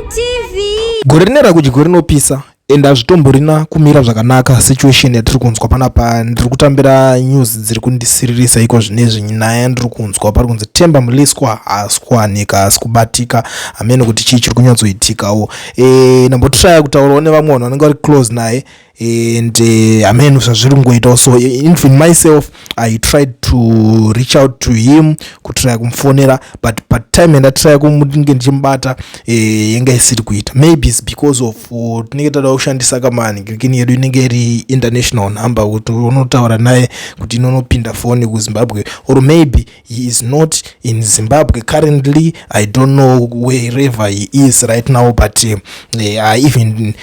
TV. Gore rine rakudyi rinopisa and hazvitomborina kumira zvakanaka situation yatiri kunzwa panapa. Ndiri kutambira news dziri kundisiririsa iko zvinezvi. Nyaya yandiri kunzwa pari kunzi Themba Mliswa haasi kuwanika, haasi kubatika, hameno kuti chii chiri kunyatsoitikawo. Ndambotraya kutaurawo nevamwe vanhu vanenge vari close naye and hameno zvazviri kungoitawo. So even myself, I tried to reach out to him, kutraya kumufonera, but patime yandatraya kunge ndichimubata, yanga isiri kuita. Maybe it's because of tinenge tada kushandisa kamani kirikini yedu inenge iri international number kuti unotaura naye kuti inonopinda foni kuZimbabwe, or maybe he is not in Zimbabwe currently. I don't know wherever he is right now, but I even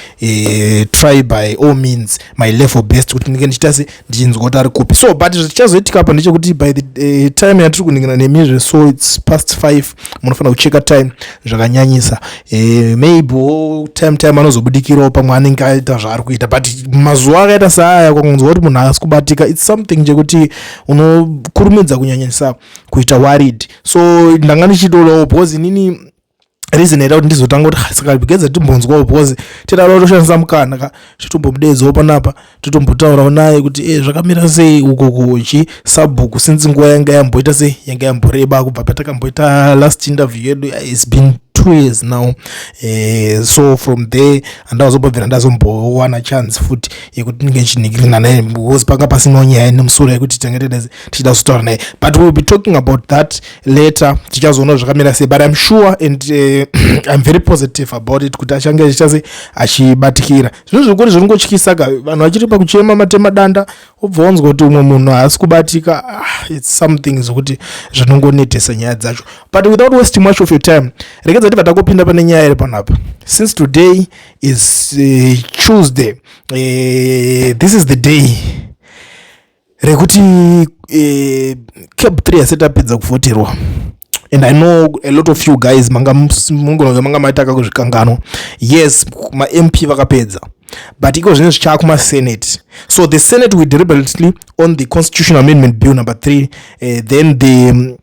try by all means my level best kuti ndinge ndichita se ndichinzwa kuti ari kupi. So but zvichazoitika apa ndechekuti by the time yatiri kuningana nemizve, so it's past 5, munofanira kucheka time zvakanyanyisa. Maybe time anozobudikirawo pamwe anenge aita zvaari kuita, but mazuva akaita seaya, kwakunzwa kuti munhu haasi kubatika, it's something chekuti unokurumidza kunyanyisa kuita worried. So ndanga ndichitodawo because inini reason yaita kuti ndizotanga kuti, "Ah, saka bigedza timbonzwawo," because tidada kutoshandisa mukana ka titombomudedzawo panapa, totombotaurawo naye kuti zvakamira sei uko kuchi sabhuku, since nguva yanga yamboita sei, yanga yamboreba kubva patakamboita last interview yedu. It's been 2 years now. So from there handazombobvira ndazombowana chance futi yekuti ndinge ndichinhikirina naye because panga pasinawo nyaya nemusoro yekuti tange tichida kuzotaura naye, but we'll be talking about that later. Tichazoona zvakamira sei, but I'm sure and I'm very positive about it kuti achange achiita achibatikira. Zvinhu zvekuri zviri ngotyisa ka, vanhu vachiri pakuchema matema danda, wobva wanzwa kuti umwe munhu haasi kubatika. Ah, it's something zvokuti zvinongonetesa nyaya dzacho. But without wasting much of your time, rekedza tibva takopinda pane nyaya iri panapa. Since today is Tuesday, this is the day rekuti CAB 3 asati apedza kuvhoterwa, and I know a lot of you guys manga mungononge manga maitaka kuzvikanganwa. Yes, maMP vakapedza, but iko zvino zvichava kumasenate. So the Senate will deliberately on the Constitutional Amendment Bill number 3. Then the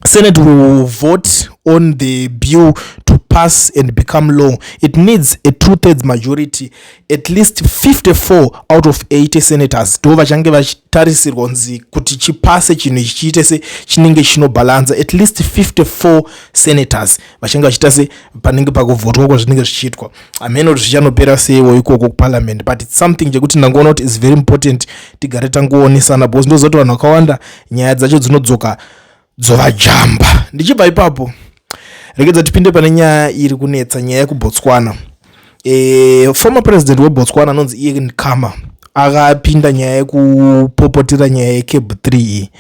Senate will vote on the bill to pass and become law. It needs a two-thirds majority, at least 54 out of 80 senators ndo vachange vachitarisirwa kunzi kuti chipase chinhu ichi chiite se chinenge chinobhalanza. At least 54 senators vachange vachiita se panenge pakuvhotwa kwazvinenge zvichiitwa. Hameno kuti zvichanopera seiwo ikoko kuparliament, but it's something chekuti ndangoona kuti is very important tigare tangoonesana, because ndoziva kuti vanhu vakawanda nyaya dzacho dzinodzoka dzovajamba. Ndichibva ipapo, regedza tipinde pane nyaya iri kunetsa, nyaya yekuBotswana. Former president weBotswana anonzi Ian Khama akapinda nyaya yekupopotera nyaya yeCAB 3 iyi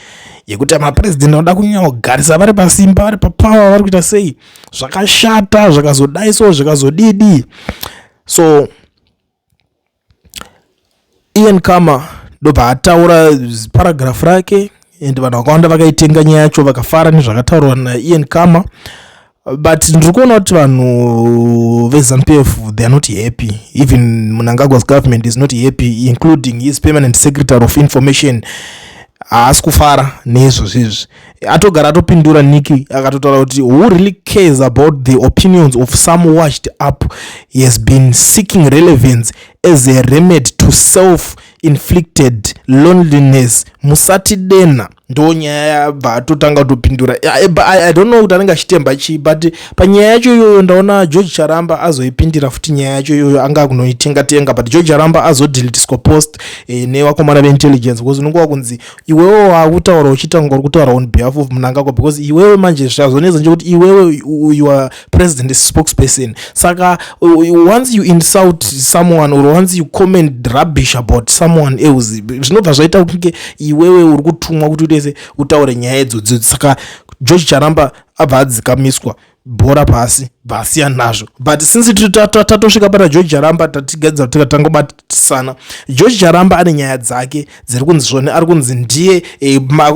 yekuti mapresident vanoda kunyanya kugarisa vari pasimba, vari papower, vari kuita sei zvakashata, zvakazodai, so zvakazodidi. So Ian Khama ndobva ataura paragraph rake, and vanhu vakawanda vakaitenga nyaya yacho, vakafara nezvakataurwa naIan Khama. But ndiri kuona kuti vanhu veZANU PF, they are not happy. Even Mnangagwa's government is not happy, including his permanent secretary of information haasi kufara neizvozvo izvi. Atogara atopindura Niki, akatotaura kuti, "Who really cares about the opinions of some washed up? He has been seeking relevance as a remedy to self inflicted loneliness. Musatidena." Ndo nyaya yabva atotanga kutopindura. I don't know kuti anenge achitemba chii, but panyaya yacho iyoyo ndaona George Charamba azoipindira futi nyaya yacho iyoyo, anga kunoitenga tenga, but George Charamba azodeletiswa post nevakomana veintelligence, because unongova kunzi iwewe wakutaura uchiita kunge uri kutaura on behalf of Mnangagwa, because iwewe manje zvazonetsa ndechekuti iwewe you are president spokesperson. Saka once you insult someone or once you comment rubbish about someone else, zvinobva zvaita kunge iwewe uri kutumwa kuti uite utaure nyaya idzodzo. Saka George Charamba abva adzikamiswa bhora pasi, bva asiyana nazvo. But since tatosvika pana George Charamba, tatigedza tangobatisana. George Charamba ane nyaya dzake dziri kunzi zvone ari kunzi ndiye,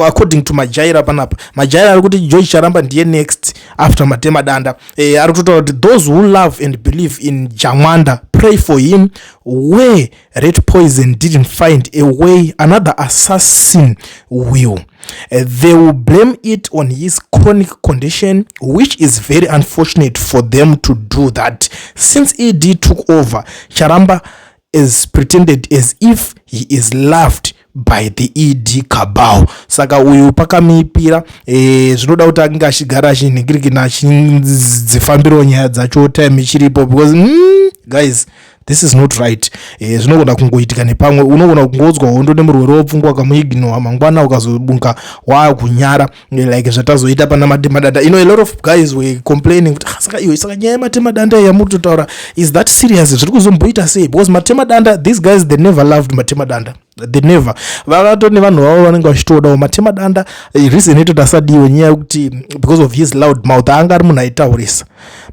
according to Majaira panapa, Majaira ari kuti George Charamba ndiye next after Matema Danda. Ari kutotaura kuti, "Those who love and believe in Jamwanda, pray for him. Where rat poison didn't find a way, another assassin will." They will blame it on his chronic condition, which is very unfortunate for them to do that. Since ED took over, Charamba is pretended as if he is loved by the ED cabal. Saka uyu pakamipira zvinoda kuti ange achigara achinhingirikina, achidzifambirawo nyaya dzacho time ichiripo, because guys, this is not right. Zvinogona kungoitika nepamwe. Unogona kungoudzwa hondo nemurwere wepfungwa, ukamuignora, mangwana ukazobunga waakunyara, like zvatazoita pana Matemadanda. A lot of guys were complaining kuti, "Ah, saka iwe, saka nyaya yematemadanda yamuri kutotaura, is that serious? Zviri kuzomboita sei?" Because Matemadanda, these guys, they never loved Matemadanda. They never. Vakato nevanhu vavo vanenge vachitodawo Matemadanda. Reason yetoti asadiwe nyaya yekuti because of his loud mouth. Anga ari munhu aitaurisa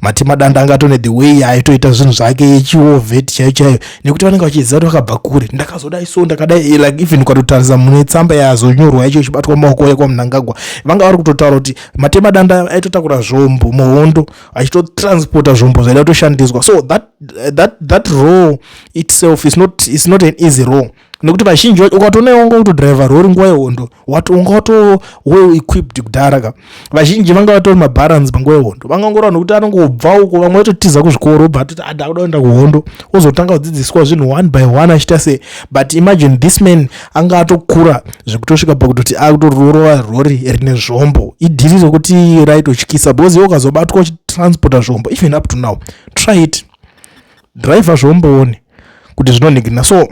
Matemadanda. Anga atone the way aitoita zvinhu zvake, yechiwar vet chaiyo chaiyo, nekuti vanenge vachiziva kuti vakabva kure. Ndakazodai, so ndakadai. Like even ukatotarisa mune tsamba yazonyorwa yacho ichibatwa mumaoko ekwaMunangagwa, vanga vari kutotaura kuti Matemadanda aitotakura zvombo muhondo, achitotransporta zvombo zvaida kutoshandiswa. So that role itself is not an easy role, nekuti vazhinji ukatoona wanga kutodhiraivha rori nguva yehondo, unga wato well equipped kudhara ka. Vazhinji vanga vatori mabarons panguva yehondo, vangangorwa nekuti anongobva uko. Vamwe vatotiza kuzvikoro, obva atoti ada kuda kuenda kuhondo, ozotanga kudzidziswa zvinhu one by one, achiita sei. But imagine this man anga atokura zvekutosvika pakutoti akutororova rori rine zvombo. Idhiri rekuti raitotyisa, because iwe ukazobatwa uchitransporta zvombo, even up to now, try it, driver zvombo, one kuti zvinonhingirina. So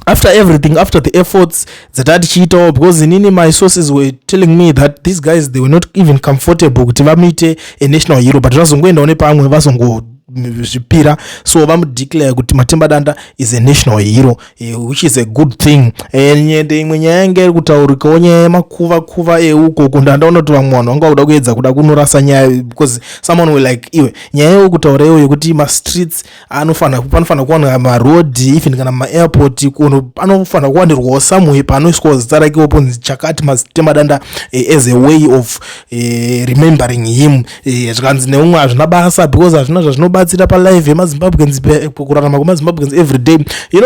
after everything, after the efforts dzatati tichiitawo, because inini my sources were telling me that these guys, they were not even comfortable kuti vamuite a national hero, but vazongoendawo nepamwe, vazongozvipira, so vamudeclare kuti Matemadanda is a national hero, which is a good thing. Ende imwe nyaya yange iri kutaurikawo, nyaya yemakuva kuva eukoko. Ndandaona kuti vamwe vanhu vanga kuda kuedza kuda kunorasa nyaya, because someone were like, iwe, nyaya iwe kutaura iwo yekuti mastreets anofanira, panofanira kuwana marodhi, even kana maairport anofanira kuwanirwawo somewhere panoiswawo zita rake, ponzi chakati Matemadanda, as a way of remembering him. Zvikanzi neumwe hazvina basa, because hazvina zvazvinobatsira palife yemaZimbabweans, kurarama kwemaZimbabweans everyday.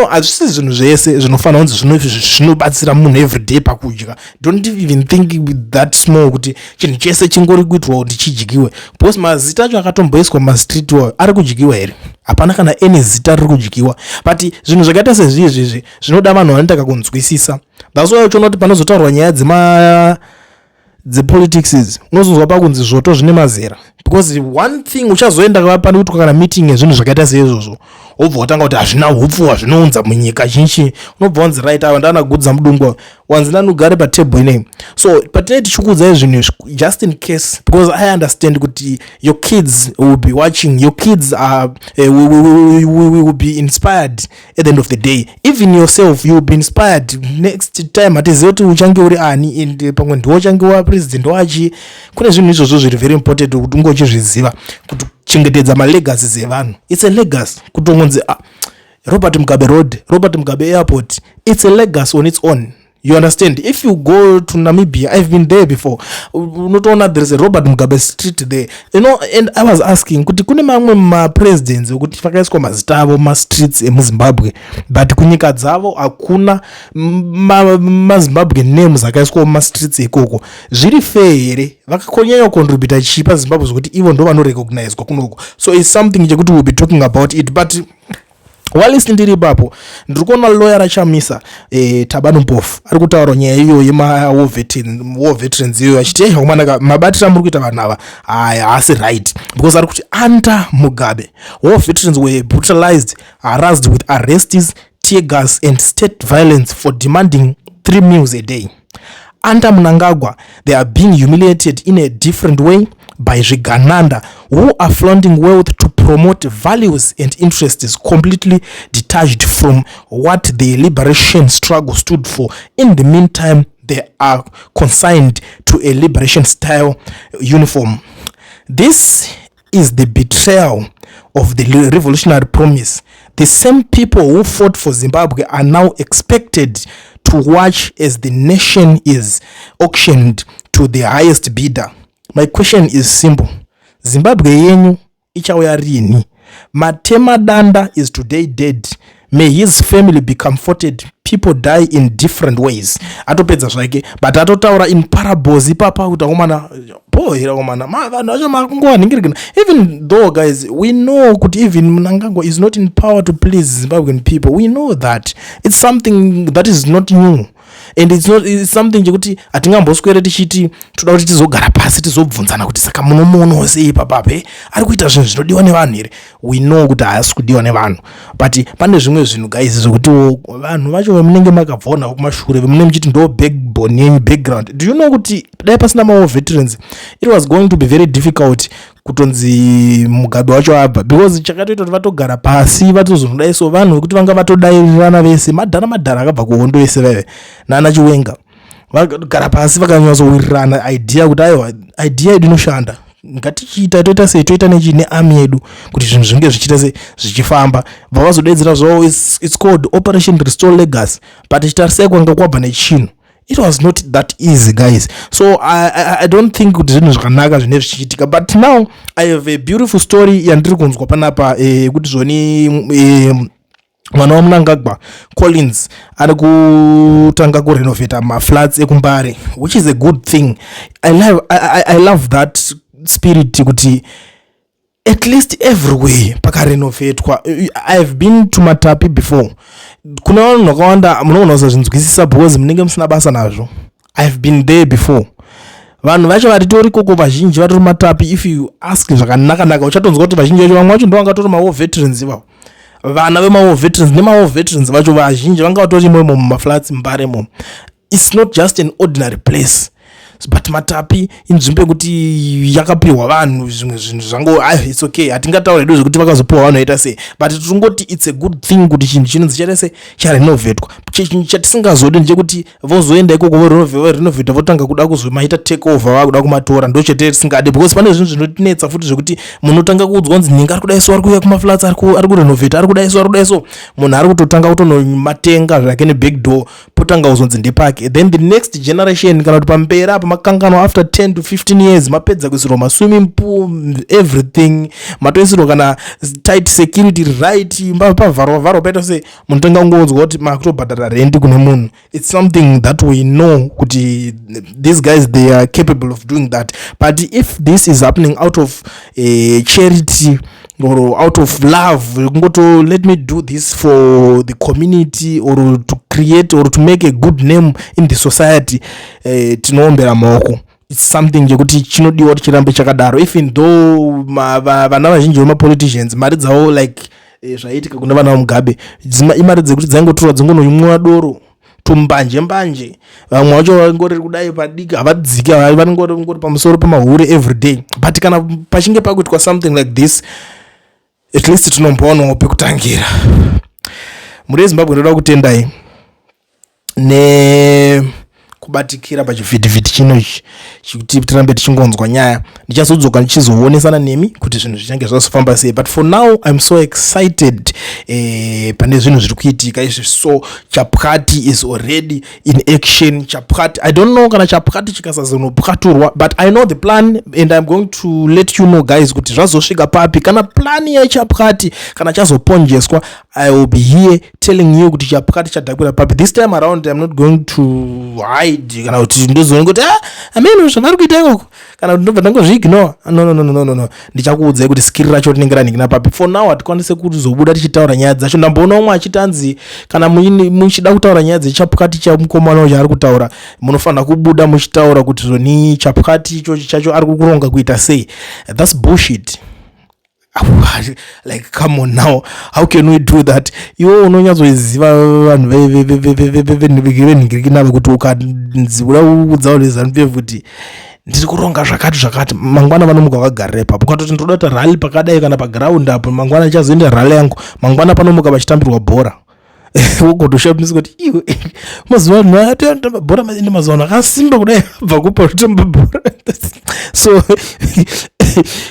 Hazvisi zvinhu zvese zvinofanira kunzi zvinobatsira munhu everyday pakudya. Don't even think that small, kuti chinhu chese chingori kuitirwa kuti chidyiwe, because mazita acho akatomboiswa mumastreet wayo ari kudyiwa here? Hapana kana any zita riri kudyiwa. But zvinhu zvakaita sezvizvizvi zvinoda vanhu vanoita kakunzwisisa. That's why uchiona kuti panozotaurwa nyaya dzema dzepolitics idzi, unozonzwa pakunzi zvoto zvine mazera, because one thing uchazoenda pane kuitwa kana meeting yezvinhu zvakaita seizvozvo, wobva watanga kuti hazvina upfu hwazvinounza munyika chinchi, unobva wanzi, "Right, ava ndaana mudungwa, wanzi nani ugare patable inei." So patinee tichikuudzai zvinhu izvi, just in case, because I understand kuti your kids will be watching, your kids are will be inspired at the end of the day. Even yourself, you will be inspired next time. Hatizivi kuti uchange uri ani, and pamwe ndiwo uchange wapresident wachi. Kune zvinhu izvozvo zviri very important kuti unge uchizviziva, kuti chengetedza malegacies evanhu. It's a legacy kutongonzi, ah, Robert Mugabe Road, Robert Mugabe Airport. It's a legacy on its own, you understand? If you go to Namibia, I've been there before, unotoona there is a Robert Mugabe Street there. And I was asking kuti kune mamwe mapresidents ekuti vakaiswa mazita avo mastreets emuZimbabwe, but kunyika dzavo hakuna maZimbabwe names akaiswawo mumastreets ikoko. Zviri fair here? Vakakonyanya kucontributa chii paZimbabwe zvokuti ivo ndo vanorecognizwa kunoko? So it's something chekuti we'll be talking about it. But whilst ndiri ipapo, ndiri kuona lawyer raChamisa, Thabani Mpofu, ari kutaura nyaya iyo yemawar veterans iyoyo, achiti, "Ei vakomanaka, mabatiro amuri kuita vanhu ava aya haasi right," because ari kuti under Mugabe, war veterans were brutalized, harassed with arrests, tear gas and state violence for demanding three meals a day. Under Mnangagwa, they are being humiliated in a different way by zvigananda who are flaunting wealth to promote values and interests completely detached from what the liberation struggle stood for. In the meantime, they are consigned to a liberation style uniform. This is the betrayal of the revolutionary promise. The same people who fought for Zimbabwe are now expected to watch as the nation is auctioned to the highest bidder. My question is simple: Zimbabwe yenyu ichauya rini? Matemadanda is today dead. May his family be comforted. People die in different ways. Atopedza zvake, but atotaura in parables ipapa kuti akomana po here, akomana, vanhu vacho makungovanhingirikina. Even though, guys, we know kuti even Mnangagwa is not in power to please Zimbabwean people. We know that it's something that is not new and it's not, it's something chekuti hatingamboswere tichiti toda kuti tizogara pasi tizobvunzana kuti saka munomuonawo sei papape, ari kuita zvinhu zvinodiwa nevanhu here. We know kuti haasi kudiwa nevanhu, but pane zvimwe zvinhu, guys, zvekutiwo vanhu vacho vamunenge makabvawo navo kumashure, vemunenge muchiti ndo backbone yenyu, background. Do you know kuti dai pasina mawar veterans, it was going to be very difficult kutonzi Mugabe wacho abva? Because chakatoita kuti vatogara pasi vatozonodai, so vanhu vekuti vanga vatodairirana vese, madhara madhara akabva kuhondo vese vaive nana Chiwenga, vagara pasi vakanyatsowirirana idea kuti aiwa, idea yedu inoshanda, ngatichiita, toita sei, toita nechi nearmy yedu kuti zvinhu zvinge zvichiita sei, zvichifamba. Bva vazodedzera zvavo, it's called Operation Restore Legacy. But chitarisai kwanga kwabva nechinhu. It was not that easy, guys. So I don't think kuti zvinhu zvakanaka zvine zvichiitika. But now I have a beautiful story yandiri kunzwa panapa kuti zvoni mwana waMnangagwa Collins ari kutanga kurenovheta maflats ekuMbare, which is a good thing. I love that spirit kuti at least everywhere pakarenovhetwa. I've been to Matapi before. Kuna vanhu vakawanda munogona kusazvinzwisisa because munenge musina basa nazvo. I've been there before. Vanhu vacho varitori koko vazhinji vatori Matapi. If you ask zvakanaka-naka, uchatonzwa kuti vazhinji vacho, vamwe vacho ndo vangatori mawar veterans ivavo, vana vemawar veterans nemawar veterans vacho vazhinji vanga vatori imomo mumaflats Mbare momo. It's not just an ordinary place, but Matapi inzvimbo yekuti yakapiwa vanhu zvimwe zvinhu zvango. It's okay, hatingataura hedu zvekuti vakazopiwa vanhu vaita sei, but tingoti it's a good thing kuti chinhu chinonzi chaita sei, charenovhetwa. Chinhu chatisingazodi ndechekuti vozoenda ikoko vorenovheta, votanga kuda kuzomaita take over, vakuda kumatora. Ndo chete tisingadi, because pane zvinhu zvinotinetsa futi zvekuti munotanga kuudzwa kunzi nhingi ari kudai so, ari kuuya kumaflats, ari kurenovheta, ari kudai so, ari kudai so. Munhu ari kutotanga kutonomatenga zvake neback door, potanga kuzonzi ndepake. Then the next generation, kana kuti pamberi apa makanganwa after 10 to 15 years, mapedza kuisirwa maswimming pool, everything, matoisirwa kana tight security, right, pavharwa vharwa, paita sei, munotanga kungonzwa kuti makutobhadhara rendi kune munhu. It's something that we know kuti these guys, they are capable of doing that. But if this is happening out of charity or out of love, kungoto let me do this for the community or to create or to make a good name in the society, tinoombera maoko. It's something chekuti chinodiwa kuti chirambe chakadaro, even though vana vazhinji vemapoliticians mari dzavo, like zvaiitika kune vana vaMugabe, imari dzekuti dzaingotorwa dzingonomwiwa doro, tumbanje mbanje. Vamwe vacho vangori kudai padiki, havadziki, vanongori pamusoro pemahure every day. But kana pachinge pakuitwa something like this, at least tinomboonawo pekutangira. Mhuri yeZimbabwe, ndoda kutendai nekubatikira pachivhitivhiti chino ichi chikuti tirambe tichingonzwa nyaya. Ndichazodzoka ndichizoonesana nemi kuti zvinhu zvichange zvazofamba sei, but for now I'm so excited pane zvinhu zviri kuitika izvi. So Chapwati is already in action. Chapwati, I don't know kana Chapwati chikasazonopwaturwa, but I know the plan and I'm going to let you know, guys, kuti zvazosvika papi. Kana plan yechapwati kana chazoponjeswa, I will be here telling you kuti chapwati chadhakwira papi. This time around I'm not going to hide kana kuti ndozonge kuti, ah, ameno zvavari kuita ikoko, kana kuti ndobva ndangozviignore. No, no, no, no, no, no. Ndichakuudzai kuti skiri racho rinenge ranhingina papi. For now hatikwanisi kuzobuda tichitaura nyaya dzacho. Ndamboona umwe achiti anzi kana muchida kutaura nyaya dzechapwati chamukomana chaari kutaura, munofanira kubuda muchitaura kuti zvoni chapwati ichochi chacho ari kuronga kuita sei. That's bullshit. Like, come on now, how can we do that? Iwe unonyatsoziva vanhu venhingiriki navo kuti ukanzi uda kuudza vanhu veZANU PF kuti ndiri kuronga zvakati zvakati, mangwana vanomuka vakagarira ipapo. Ukatoti ndoda kuita rally pakadai kana paground apo, mangwana ndichazoenda rally yangu, mangwana panomuka vachitambirwa bhora. Wogotoshamisika kuti iwe, mazuva ano atotamba bhora ende mazuva ano akasimba kudai, abva kupa kutamba bhora? So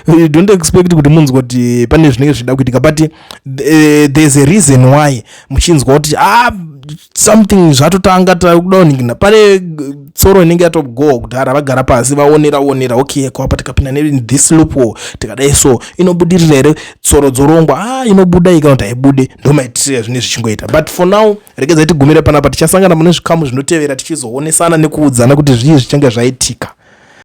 you don't expect kuti munzwa kuti pane zvinenge zvichida kuitika, but there's a reason why muchinzwa kuti, ah, Something zvatotanga takuda pane tsoro inenge yatogohwa kudhara, vagara pasi vaonera onera, okay, kwapa tikapinda nethis loophole, tikadai so inobudirira here? Tsoro dzorongwa, ah, inobuda iyi kana kuti haibude? Ndo maitiro yazvinenge zvichingoita. But for now, regedzai tigumire panapa. Tichasangana mune zvikamu zvinotevera tichizoonesana nekuudzana kuti zvii zvichange zvaitika.